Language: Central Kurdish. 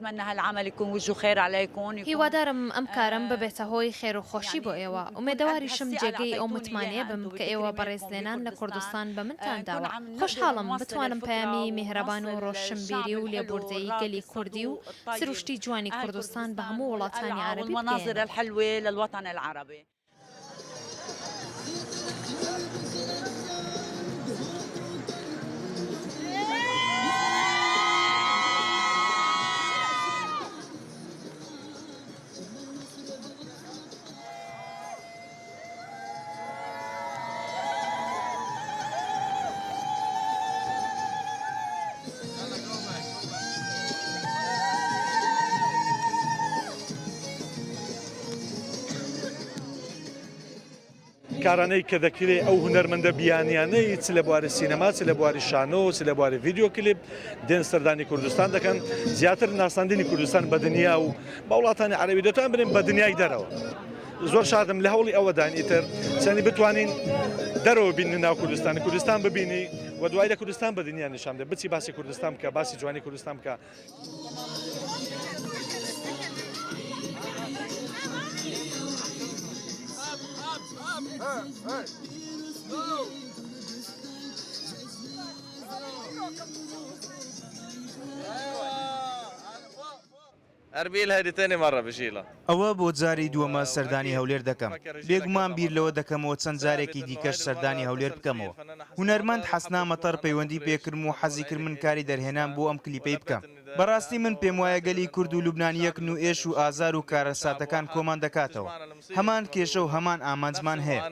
بتمنى هالعمل يكون وجهه خير عليكم يكون هیوادارم ئەم کارەم ببێتە هۆی خێر و خۆشی بۆ ئێوە، ئومێدەواریشم جێگەی ئەو متمانەیە بم کە ئێوە بە ڕێزلێنان لە کوردستان بە منتان داوە. خۆشحاڵم بتوانم پەیامی میهرەبان و ڕۆشنبیری و لێبوردەیی گەلی کوردی و سروشتی جوانی کوردستان بە هەموو وڵاتانی عەرەبی بگەیەنم. کارانەی کە دەکرێ ئەو هونەرمەندە بیانیانەی چ لە بواری سینەما چ لە بواری شانۆ چ لە بواری ڤیدیۆ کلیپ دێن سەردانی کوردستان دەکەن زیاتر ناساندنی کوردستان بە دنیا و بە وڵاتانی عەرەبی دەتوان برێن بە دنیای دەرەوە زۆر شادم لە هەوڵی ئەوەداین ئیتر چەنی بتوانین دەرەوە بینن ناو کوردستان کوردستان ببینی و دوای لە کوردستان بە دنیا نیشان بدە بچی باسی کوردستان بکە باسی جوانی کوردستان بکە. ئەربیل هەری تێنی مەڕە بژیلە. ئەوە بۆ جاری دووەمە سەردانی هەولێر دەکەم، بێگومان بیر لەوە دەکەمەوە چەند جارێکی دیکەش سەردانی هەولێر بکەمەوە. هونەرمەند حەسنا مەتەر پەیوەندی پێکردم و حەزی کرد من کاری دەرهێنان بۆ ئەم کلیپەی بکەم. بەڕاستی من پێموایە گەلی کورد و لوبنان یەکن و ئێش و ئازار و کارەساتەکان کۆمان دەکاتەوە. هەمان کێشە و هەمان ئامانجمان هەیە.